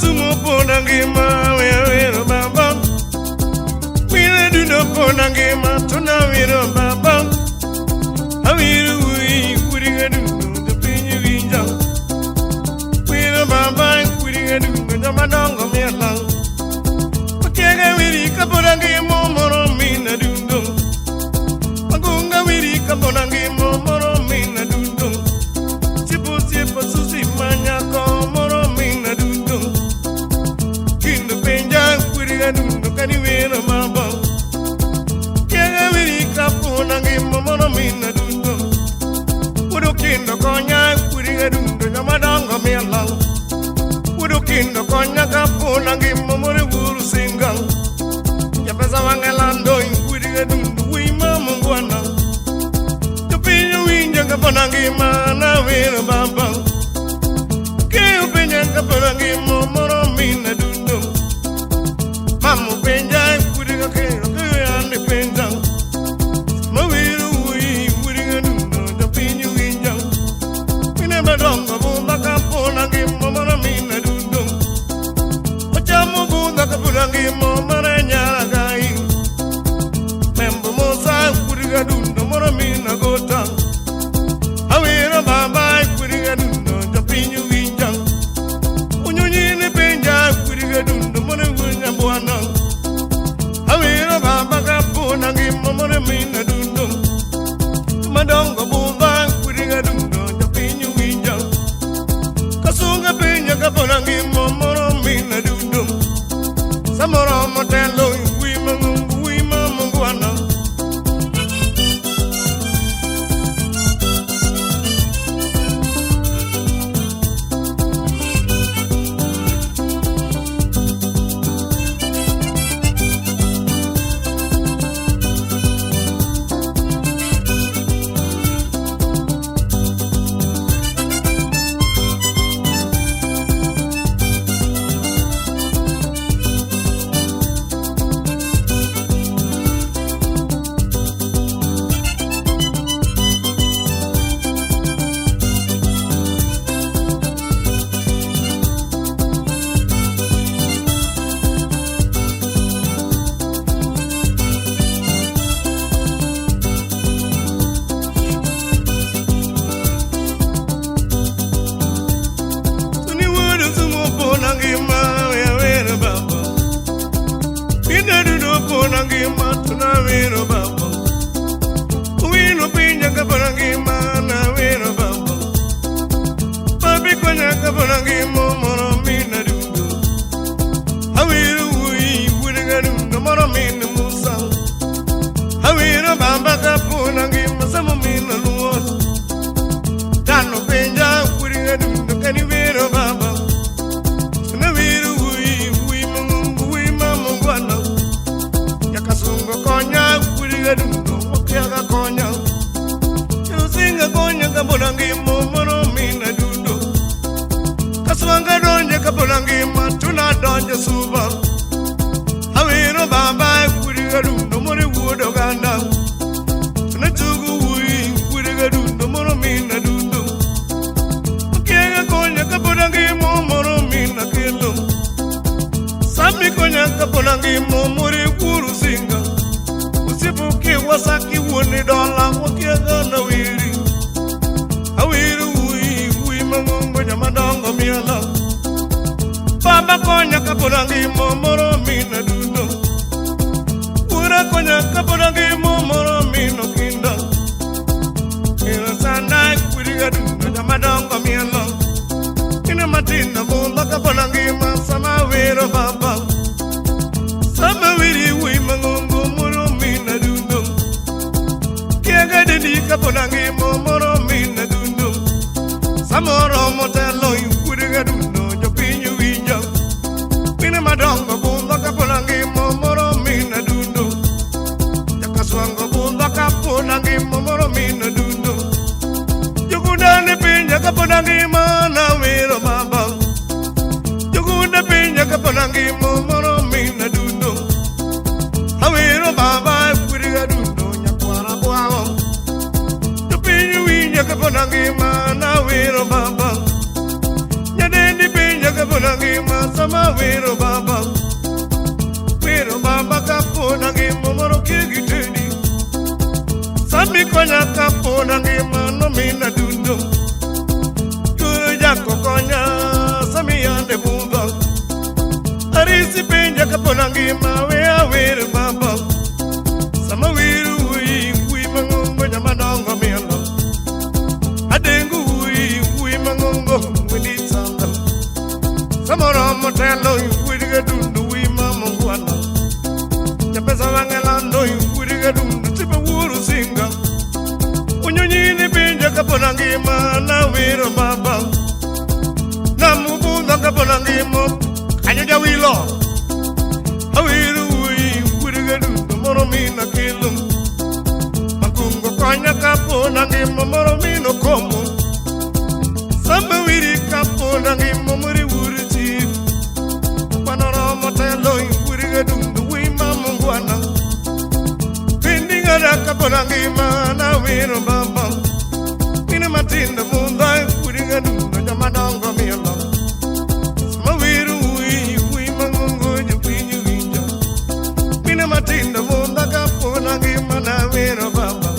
sumo pona ngima wero baba. Mine dundo pona ngima tuna wero baba. Awiru wi kuriga dundo jopiny winja. Wero baba kuriga dundo jomadongo miela. Otiega wiri kapona ngima moro mina dundo. Magunga wiri kapona ngima moro mina dundo. Tipo tipo susi manyako moro mina dundo. Kindo penja kuriga dundo kani wero baba. Otiega wiri kapona ngima moro mina dundo. Udo kindo konya kuriga dundo jomadongo miela. Udo kindo konya kapona ngima moro wuru singa. Japesa wangelando kuriga dundo wi mamungwana. Jopiny winjo kapona ngima na wero baba. Keyo penja kapona ngima moro mina dundo. Mamu penja kuriga keyo keyo ande penja. Mawiru wi kuriga dundo jopiny winjo. Mine madongo bunda kapona ngima moro mina dundo. Ochamo bunda kapona ngima moro nyara gai. Membo mosa kuriga dundo moro mina gota. Awiro baba kuriga dundo jopiny winjo. Unyonyi ni penja kuriga dundo moro winya bwana. Awiro baba kapona ngima moro mina dundo. Madongo bunda kuriga dundo jopiny winjo. Kasunga penja kapona ngima moro mina dundo. Samoro motelo wi mangungu wi mamungwana. Tuni wudu sumo pona ngima wero baba. Ina dudu pona ngima tuna wero baba. Wino pinya kapona ngima na wero baba. Papi konya kapona ngima moro mina dudu. Awiru wi wudiga dundo moro mina musa. Awiro baba kapona ngima samo mina luo. Tano penja kuriga dundo kani wero baba. Na wero wi wi mangungu wi mamungwana. Yakasungo konya kuriga dundo wakiaga konya. Yusinga konya kapona ngima moro mina dundo. Kaswanga donje kapona ngima tuna donje suba. Awiro baba kuriga dundo moro wuodo ganda. Tuna tugu wi kuriga dundo moro mina dundo. Okiega konya kapona ngima moro mina kelo. Sami konya kapona ngima moro wuru singa. Usibuki wasaki wuone dola wakiega na wiri. Awiru wi wi mangongo nyamadongo miela. Baba konya kapona ngima moro mina dundo. Ura konya kapona ngima moro mino kinda. Ina sana kuriga dundo nyamadongo miela. Ina matina bunda kapona ngima sama wero baba. Sama wiri wi mangongo moro mina dundo. Kiega dedi kapona ngima moro mina dundo. Samoro motelo kuriga dundo jopiny winjo. Mine madongo bunda kapona ngima moro mina dundo. Jakaswango bunda kapona ngima moro mina dundo. Jogunda pinya kapona ngima na wero baba. Jogunda pinya kapona ngima moro mina dundo. Awero baba kuriga dundo nyakwara bwawo. Jopiny winjo kapona ngima na wero baba. sama wero baba. Wero baba kapona ngima moro kigitedi. Sami konya kapona ngima no mina dundo. Yuro jako konya sami ande bumba. Arisi penja kapona ngima we awero baba. Sama wiru ui ui mangongo nyamadongo mielo. Adengu ui ui mangongo wini sanda. Samoro motelo ui dundu ui mamongwana. Chapesa wangelando ui dundu tipe wuru singa. Unyonyini penja kapona ngima na wiro baba. Na mubunda kapona ngima kanyo jawilo. Awiru ui ui dundu moro mina kilum. Makungo konya kapona ngima moro mino komo. Samba wiri kapona ngima muri wuri chief. Panoro motelo uri dundu wi mamungwana. Pindinga kapona ngima na wiro baba. Mina matinda munda uri dundu nyamadongo mielo. Sama wiru wi wi mangungo jupinyu winjo. Mina matinda munda kapona ngima na wiro baba.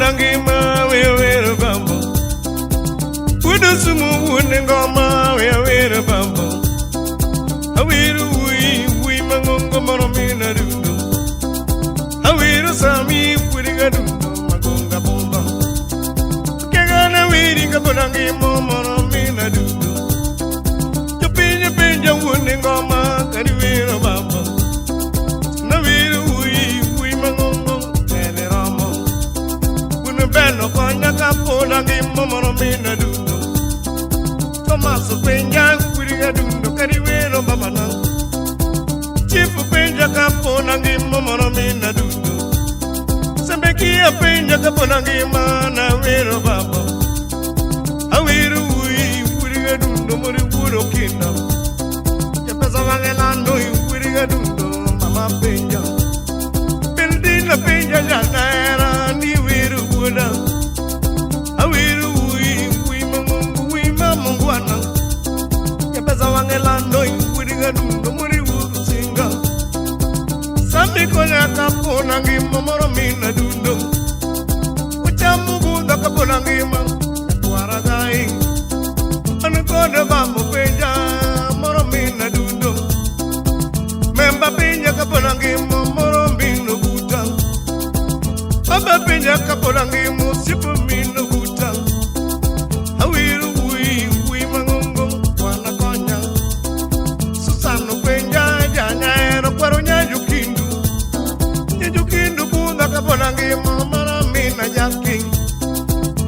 Ngima we bamba. Wudu sumu wune ngoma we bamba. Awiru wi wi mangongo moro mina dundu. Awiru sami wuriga dundu magonga bomba. Kegana wiri kapona ngima moro mina dundu. Jopinyo pinja wune ngoma kari wiro bamba. Na wiru wi wi mangongo tele ramo. Beno konya kapona ngima moro mina dundu. Tomaso penja kuriga dundu kari wero baba na. Chifu penja kapona ngima moro mina dundu. Sembekia penja kapona ngima na wero baba. Awiru ui kuriga dundu muri wuro kinda. Chapesa wangelando kuriga dundu mama penja. Bildina penja janaera ni wiru wuda. Awiru ui ui mangungu ui mamungwana. Chapesa wangelando kuriga dundu muri wuro singa. Sami konya kapona ngima moro mina dundo. Uchamu bunda kapona ngima kwaragai. Anukoda bambo penja moro mina dundo. Memba penja kapona ngima moro mino buta. Baba penja kapona ngima sipo mino buta. Awiru ui ui mangongo wana konya. Susano penja janya ero kwaro nyajukindu. Nyajukindu bunda kapona ngima mara mina jaki.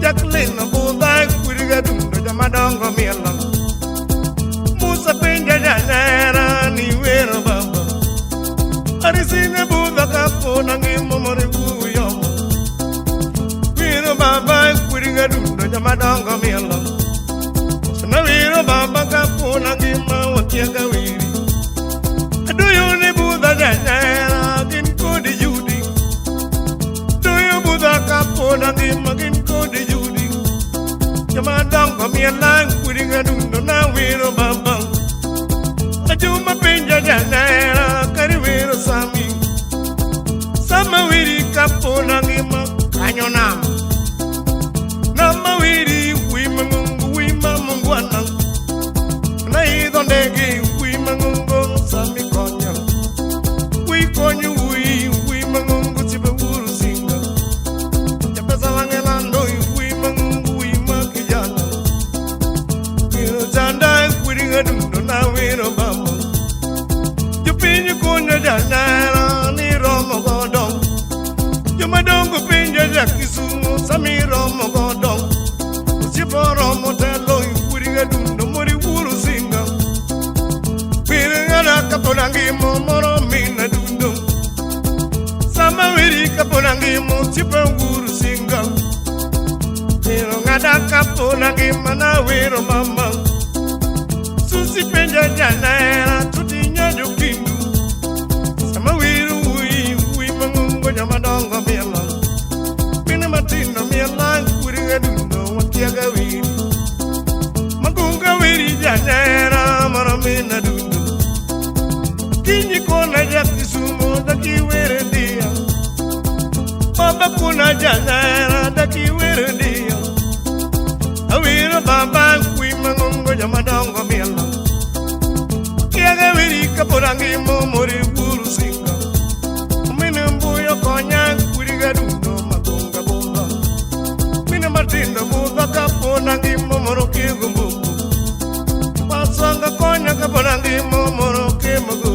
Jacqueline bunda kuriga dundo jamadongo mielo. Musa penja janya ni wero baba. Arisine bunda kapona ngima mori buyomo. Wero baba kuriga dundo jamadongo mielo. Sana wero baba kapona ngima wakiaga wiri. Aduyo ne bunda janya gin kodi judi. kapona ngima gin kodi judi. Joma dongo miela kwiri gadundo na wiro baba. Ajuma penja janera kari wiro sami. Sama wiri kapona ngima kanyo nam. Nama wiri wima ngungu wima mungwana. Na idho ndege wima ngungu sami konya. Wi konyu wi wima ngungu tibe wuru singa. Japesa wangelando wima ngungu wima kijana. Wiro chanda kwiri gadundo na wiro baba. Jopinyi konya janera ni romo godo. Jomadongo penja ja Kisumu sami romo godo. Usipo romo telo kwiri gadundo mori wuru singa. Wiri kapona ngimo moro mina dundo. Sama wiri kapona ngimo tipe wuru singa. Wiro ngada kapona ngima na wiro mama. Susi penja janera tutinya jokindu. Sama wiri ui ui mangungo nyamadongo miela. Mine matino miela kwiri gadundo wakiaga wiri. Magunga wiri janera moro mina dundo. Kinyi kona ja Kisumu daki were dia. Baba kuna janera daki were dia. Awiro baba kui mangongo jamadongo miela. Kiaga wiri kapona ngimo mori wuru singa. Mine mbuyo konya kwiri gadundo magunga bumba. Mine matindo budha kapona ngimo moro kigumbuku. Pasanga konya kapona ngimo moro kimugu.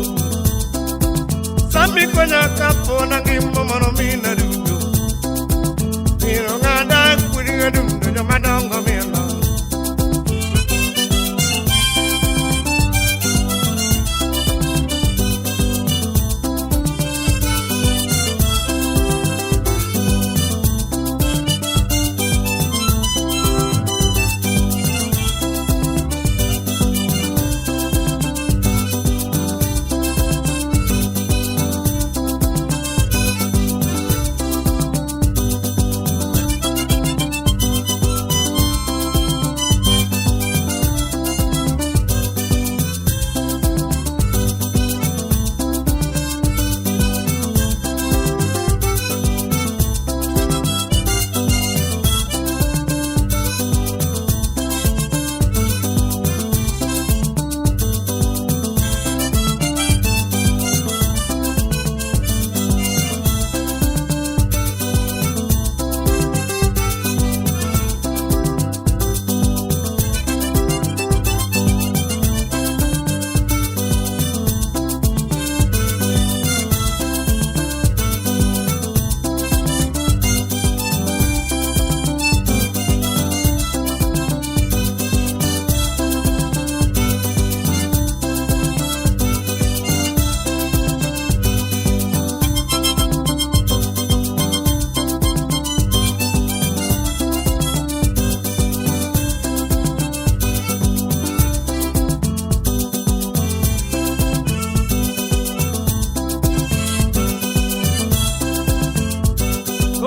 Sami konya kapona ngimo moro mina dundo. Miro ngada kwiri gadundo jamadongo miela.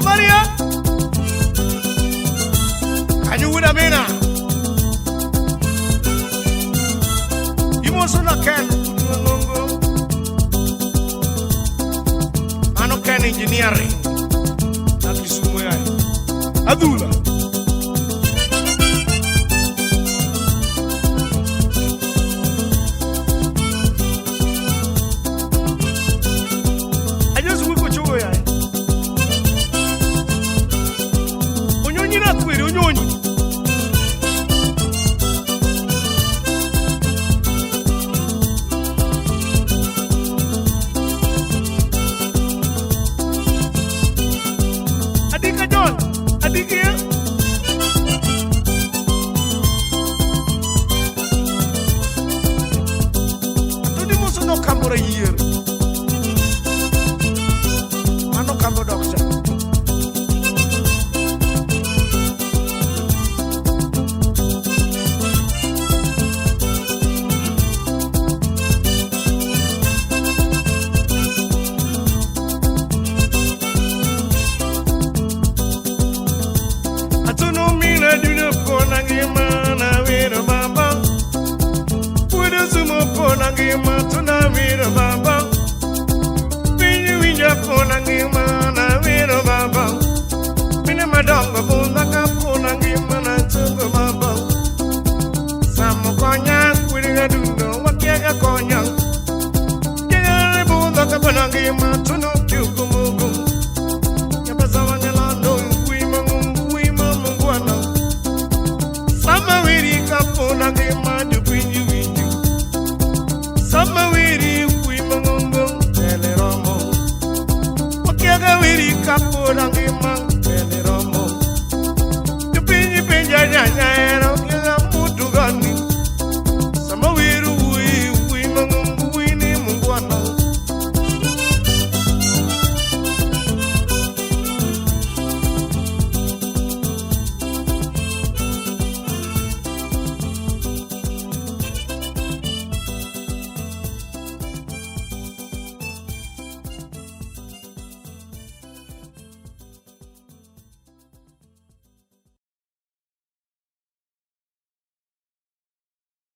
Maria, Kanyuda Mena, Imosona Ken, Mano Ken Engineering, na Kisumu ya Adula. Adika John, Adikia. Kapona ngima tono kyukumogo. Nyapesa wangelando ngwima ngwima mungwana. Sama wiri kapona ngima jopinji winji. Sama wiri ngwima ngongo teleromo. Wakiaga wiri kapona ngima.